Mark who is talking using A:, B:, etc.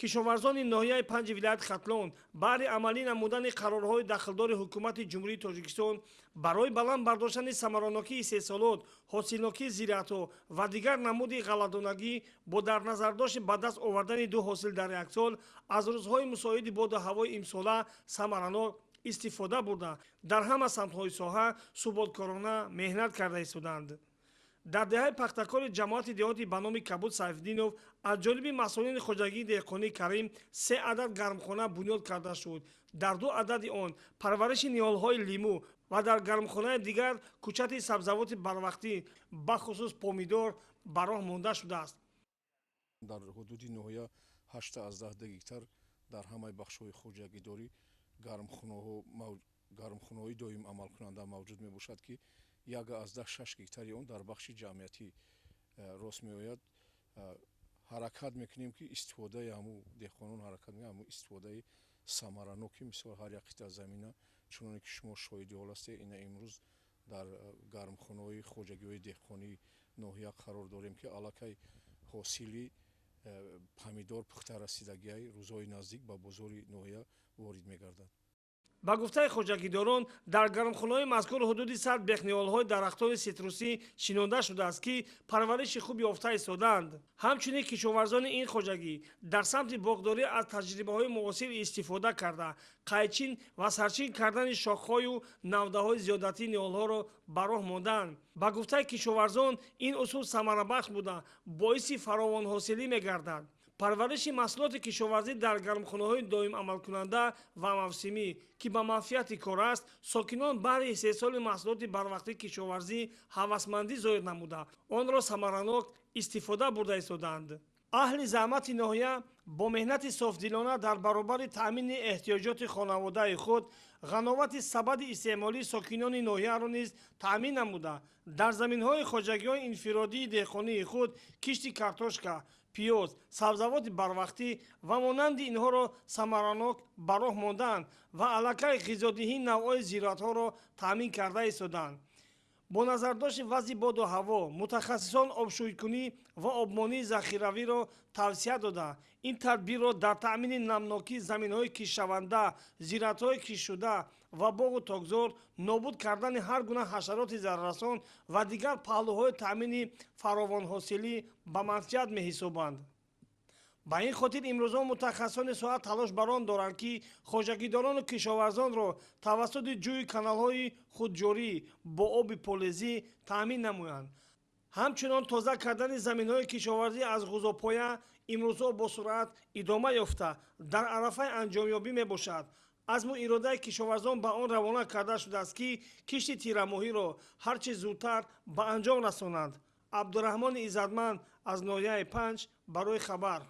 A: Кишоварзони ноҳияи Панҷи вилояти Хатлон баҳри амалӣ намудани қарорҳои дахлдори Ҳукумати Ҷумҳурии Тоҷикистон барои баланд бардоштани самаранокии истеҳсолот, ҳосилнокии зироатҳо ва дигар намуди ғалладонагӣ бо дар назардошти ба даст овардани ду ҳосил дар як сол аз рӯзҳои мусоиди боду ҳавои имсола самаранок истифода бурда, дар ҳама самтҳои соҳа суботкорона меҳнат карда истодаанд. Дар деҳаи Пахтакори ҷамоати деҳоти ба номи Кабуд Сайфиддинов аз ҷониби масъулини хоҷагии деҳқонии Карим се адад гармхона бунёд карда шуд. Дар ду адади он парвариши ниҳолҳои лимӯ ва дар гармхонаи дигар кӯчати сабзавоти барвақтӣ, бахусус помидор, ба роҳ монда шудааст.
B: Дар ҳудуди ноҳия 8,2 гектар дар ҳамаи бахшҳои хоҷагидорӣ гармхонаҳои доим амалкунанда мавҷуд мебошад, ки 1,6 гектари он дар бахши ҷамъиятӣ рост меояд. Ҳаракат мекунем, ки истифодаи ҳаму деҳқонон ҳаракат мекунем, ҳаму истифодаи самараноки, мисол, ҳар як қитъа замина, чуноне ки шумо шоҳиди ҳол ҳастед. Ина имрӯз дар гармхонаҳои хоҷагиҳои деҳқонии ноҳия қарор дорем, ки аллакай ҳосили помидор пухта расидагиай, рӯзҳои наздик ба бозори ноҳия ворид мегардад.
A: Ба гуфтаи хоҷагидорон, дар гармхонаҳои мазкур ҳудуди 100 бех ниҳолҳои дарахтони ситрусӣ шинонда шудааст, ки парвариши хуб ёфта истодаанд. Ҳамчунин кишоварзони ин хоҷагӣ дар самти боғдорӣ аз таҷрибаҳои муосир истифода карда, қайчин ва сарчин кардани шохҳою навдаҳои зиёдатии ниҳолҳоро ба роҳ мондаанд. Ба гуфтаи кишоварзон, ин усул самарабахш буда, боиси фаровонҳосилӣ мегардад. Парвариши маҳсулоти кишоварзӣ дар гармхонаҳои доим амалкунанда ва мавсимӣ, ки ба манфиати кор аст, сокинон баҳри истеҳсоли маҳсулоти барвақтии кишоварзӣ ҳавасмандӣ зоҳир намуда, онро самаранок истифода бурда истодаанд. Аҳли заҳмати ноҳия бо меҳнати софдилона дар баробари таъмини эҳтиёҷоти хонаводаи худ ғановати сабади истеъмолии сокинони ноҳияро низ таъмин намуда, дар заминҳои хоҷагиҳои инфиродии деҳқонии худ кишти картошка, пиёз, сабзавоти барвақтӣ ва монанди инҳоро самаранок ба роҳ мондаанд ва аллакай ғизодиҳии навъҳои зироатҳоро таъмин карда истодаанд. Бо назардошти вазъи боду ҳаво мутахассисон обшӯйкунӣ ва обмонии захиравиро тавсия дода, ин тадбирро дар таъмини намнокии заминҳои киштшаванда, зироатҳои киштшуда ва боғу токзор, нобуд кардани ҳар гуна ҳашароти зараррасон ва дигар паҳлӯҳои таъмини фаровонҳосилӣ ба манфиат меҳисобанд. Ба ин хотир имрӯзҳо мутахассисони соҳа талош бар он доранд, ки хоҷагидорону кишоварзонро тавассути ҷӯи каналҳои худҷорӣ бо оби полезӣ таъмин намоянд. Ҳамчунон тоза кардани заминҳои кишоварзӣ аз ғӯзопоя имрӯзҳо бо суръат идома ёфта, дар арафаи анҷомёбӣ мебошад. Азму иродаи кишоварзон ба он равона карда шудааст, ки кишти тирамоҳиро ҳарчи зудтар ба анҷом расонанд. Абдураҳмони Иззатманд аз ноҳияи Панҷ барои хабар.